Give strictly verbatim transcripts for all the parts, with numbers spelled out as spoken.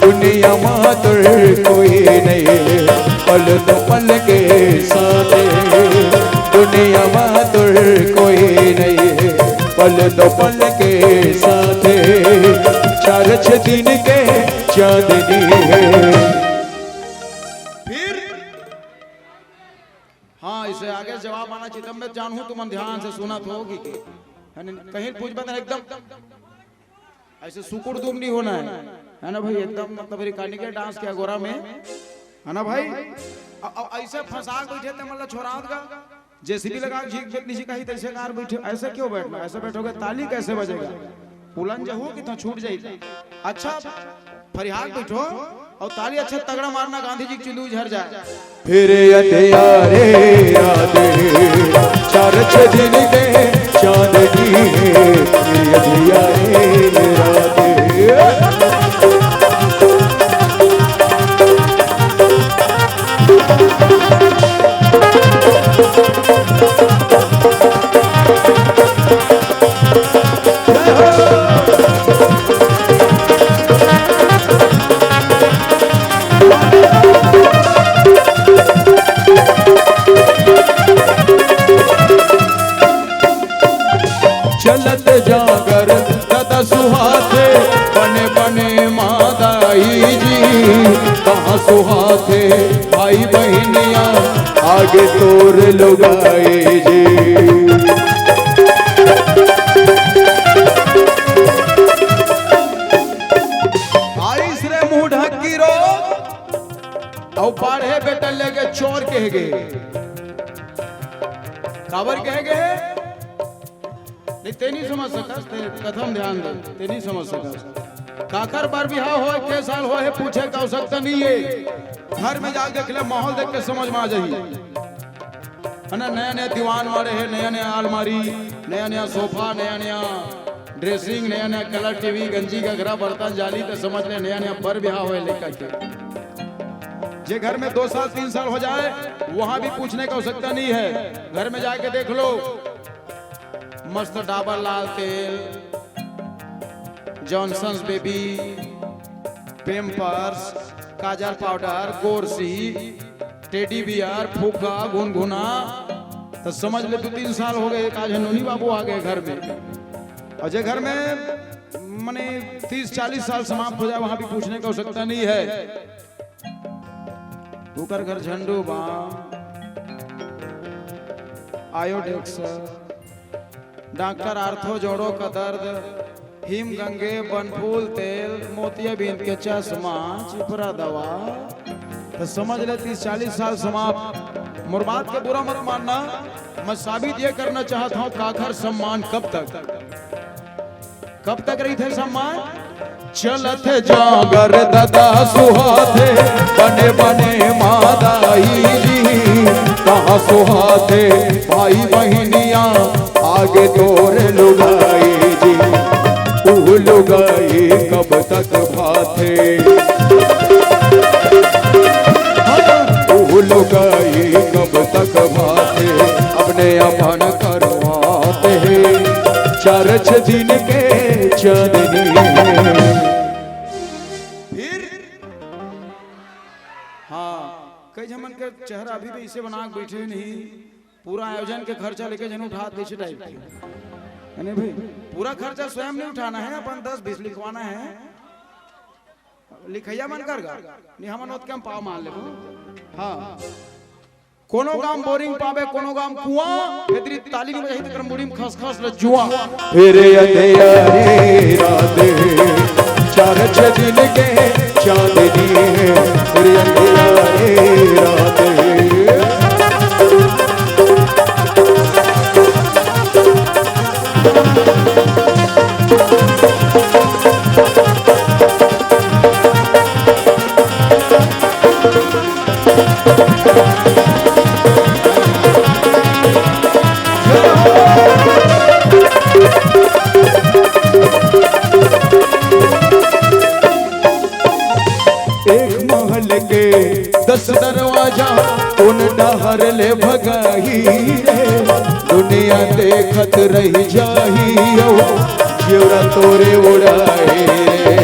दुनिया मा तोर कोई नहीं, पल दो पल के साथे। दुनिया मा तोर कोई नहीं, पल दो पल के साथे। चार छह दिन के चांदनी है। फिर हाँ, इसे आगे जवाब आना चाहिए, तब मैं जानूं तुमन ध्यान से सुनत हो कि के। है ना? कहीं पूछ बता एकदम ऐसे सुकुर दुम नहीं होना है, है ना भाई? एकदम मतलब रिकार्डिंग के डांस के अगोरा में, है ना भाई? अ-, अ-, ऐसे फंसा बैठे ते मतलब छोड़ावत का, जेसीबी लगा के झींक देत नहीं कहीं तैसे कार बैठे, ऐसे क्यों बैठना? ऐसे बैठोगे ताली कैसे बजेगा? पुलन जहू कि तो छूट जाएगी। अच्छा, फरियाद बैठो और ताली अच्छा तगड़ा मारना, गांधी जी की चुंदू झर जाए। फिर अंधियारे रात, चार छह दिन के चांदनी है, फिर अंधियारे रात। चलत जागर दादा सुहाथे, बने बने मादाई जी, कहाँ सुहाथे भाई बहनिया, आगे तोर लुगाई जी। आइस रे मुंह ढकी रो, अउ बाढ़े बेटा लेके चोर कह गए। काबर कह गए? नहीं, ते नहीं समझ सकस, ते कथम ध्यान दे, ते नहीं समझ सकस। काकर बर बिहाव होय, के साल होय हे, पूछे के आवश्यकता नहीं है। घर में जाके देख ले, माहौल देख के समझ में आ जाही। है ना, नया नया दीवान माड़े हे, नया नया अलमारी, नया नया सोफा, नया नया ड्रेसिंग, नया नया कलर टीवी, गंजी घघरा, बर्तन जाली, तो समझ ले नया नया बर बिहाव होय लेकर के। जे घर में दो साल तीन साल हो जाए, वहां भी पूछने की आवश्यकता नहीं है। घर में जाके देख लो, मस्त डाबर लाल तेल, जॉनसन्स बेबी, पेम्पर्स, काजर पाउडर, गोरसी, टेडी बियर, फुग्गा, गुनगुना, तो समझ ले दो तीन साल हो गए, एक आज नोनी बाबू आ गए घर में। और जे घर में माने तीस चालीस साल समाप्त हो जाए, वहां भी पूछने की आवश्यकता नहीं है। ओकर घर झंडू बाम, आयोडेक्स, डॉक्टर आर्थो जोड़ों का दर्द, हिम गंगे, बनफूल तेल, मोतियाबिंद के चश्मा, चिपरा दवा। तो समझ ले, तीस चालीस साल समाप्त। मोर बात के बुरा मत मानना, मैं साबित ये करना चाहत हूँ, काखर सम्मान कब तक, कब तक रहिथे सम्मान? चलत जांगर ददा सुहाथे, बने बने मादाई जी, कहाँ सुहाथे भाई बहिनिया, आगे तोर लुगाई जी, ऊ लुगाई कब तक भाथे? ऊ लुगाई कब तक भाथे? अपने अपन करवाते हैं चार छह दिन के चांदनी। फिर हाँ, कई झमन के चेहरा अभी भी इसे बना के बैठे नहीं। पूरा आयोजन के खर्चा लेके झन उठात, जैसे टाइप के, है ना भाई? पूरा खर्चा स्वयं नहीं उठाना है, अपन दस बीस लिखवाना है। लिखैया मन कर गा, नहीं हमन ओतके हम पाव मान लेबो। हाँ, कोनो गाम बोरिंग पाबे, कोनो गाम कुआं, एतरी ताली नहीं बजाही, तेकर मुड़ी में खसखस ल जुआं। फिर अंधेरी रात है, चार छह दिन के चांदनी है, फिर अंधेरी रात है। एक महल के दस दरवाजा, कोन डहर ले भगाही रे? दुनिया देखत रह जाही, ओ जेवरा तोरे उड़ाए रे।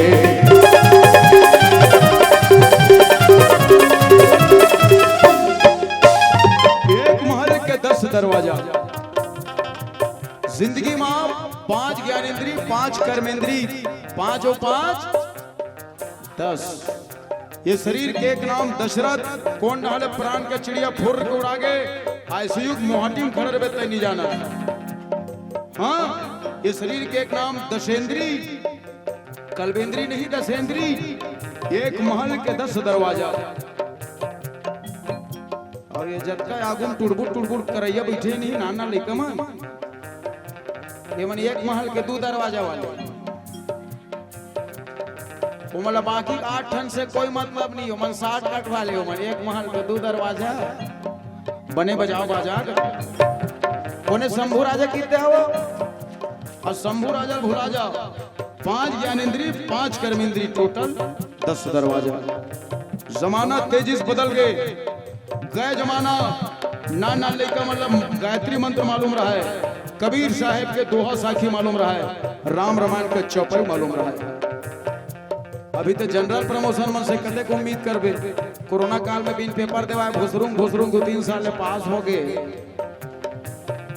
एक महल के दस दरवाजा। जिंदगी में पांच ज्ञानेंद्री, पांच कर्मेंद्री, पांच ओ पांच, दस। ये शरीर के एक नाम दशरथ, कोन डहर ले प्राण के चिड़िया फुर्र के उड़ा गे, आईसीयू के मोहाटी में खड़े रहे, तय नहीं जाना। हाँ, ये शरीर के एक नाम दशेंद्री, कल्पेंद्री नहीं, दशेंद्री, एक महल के दस दरवाजा। और ये जतका आगू में टुड़बुड़ टुड़बुड़ करैया बैठे नहीं, नाना लइका मन, ये मन एक महल के दू दरवाजा वाले। ओमन ला बाकी आठ ठन से कोई मतलब नहीं, ओमन शॉर्टकट वाले, ओमन एक महल के दू दरवाजा। बने बजाओ बाजा। कोने शंभू राजा किते हवो? और शंभू राजा भुला जाओ। पांच ज्ञानेंद्री, पांच कर्मेंद्री, टोटल दस दरवाजा। जमाना तेजी से बदल गे। गए जमाना नान नान लइका मन ला गायत्री मंत्र मालूम रहय, कबीर साहेब के दोहा साखी मालूम रहय, राम रामायण के चौपाई मालूम रहय। अभी तो जनरल प्रमोशन मन से कतेक उम्मीद करबे। कोरोना काल में बिन पेपर देवाय भुसरुंग भुसरुंग दू तीन साल ले पास हो गे।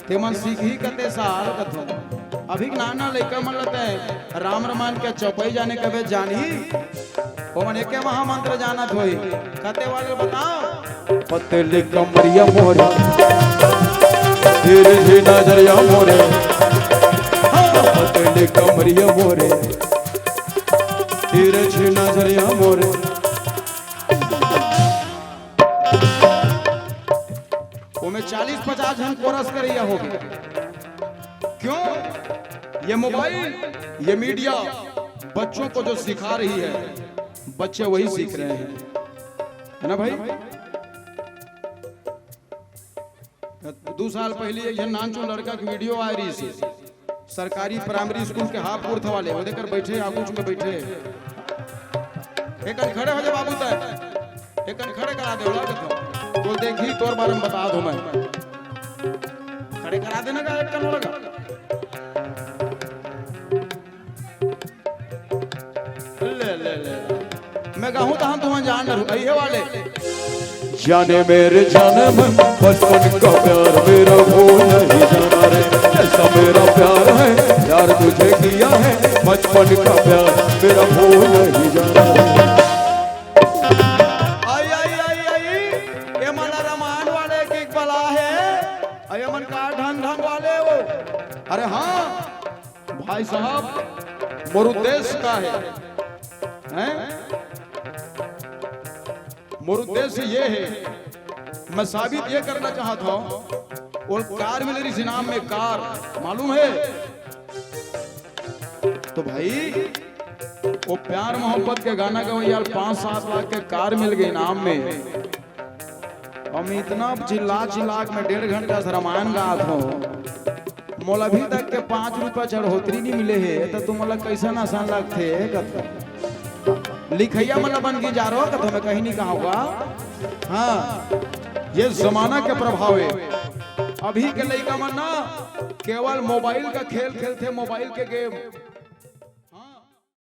तेमन सीखही कते साल कथों। अभी के नाना लइका मन ल ते राम रामायण के चौपाई जाने कबे जानही। ओमन एके महामंत्र जानत होही। कते वाले बताओ। पतली कमरिया मोरे, तिरछी नजरिया मोरे, हाँ, पतली कमरिया मोरे, तिरछी नजरिया मोरे। ओमे चालीस पचास झन कोरस करइया होगे। क्यों? ये मोबाइल, ये मीडिया बच्चों को जो सिखा रही है, बच्चे वही सीख रहे हैं, है ना भाई? दू साल पहिली एक झन नानचुन लड़का के वीडियो आय रहिस हे, सरकारी प्राइमरी स्कूल के हापुड़ वाले, ओदे कर बइठे, आगू चुके बइठे। एकन खड़े हो जा बाबू तैं, एकन खड़े करा दे, ओला कथों। तो देखही तोर बारे में बता दूं मैं। खड़े करा देना का एक कन ओला का। ले, ले, ले। मैं कहूँ तहाँ तुमन जान डरहू, अइहे वाले। जाने मेरे जाने मन, बचपन का प्यार मेरा भूल नहीं जाना रे। जैसा मेरा प्यार है, प्यार तुझे किया है, बचपन का प्यार मेरा भूल नहीं जाना रे। आई, आई, आई, आई, ये मन रामायण वाले के एक बला है, अउ ये मन का ढंग ढंग वाले हो। अरे हाँ, भाई साहब, मोर उद्देश्य का है, हैं? मोर उद्देश्य ये है, मैं साबित ये करना चाहत हूँ, वो कार मिले रहिस इनाम में, कार, मालूम है? तो भाई, वो प्यार मोहब्बत के गाना गवैया ल पाँच सात लाख के कार मिल गई इनाम में, अउ मैं इतना चिल्ला चिल्ला के मैं डेढ़ घंटा से रामायण गात हूँ, मोला अभी तक के पाँच रुपया चढ़ोतरी नहीं मिले हे, तो तुम मोला कैसन असन लगथे? कथों लिखइया मन ला बन के जा रहो, कथों मैं कहीं नहीं कहूँगा। हाँ, ये जमाना के प्रभाव है। अभी के लइका मन ना केवल मोबाइल का खेल खेलथे, मोबाइल के गेम।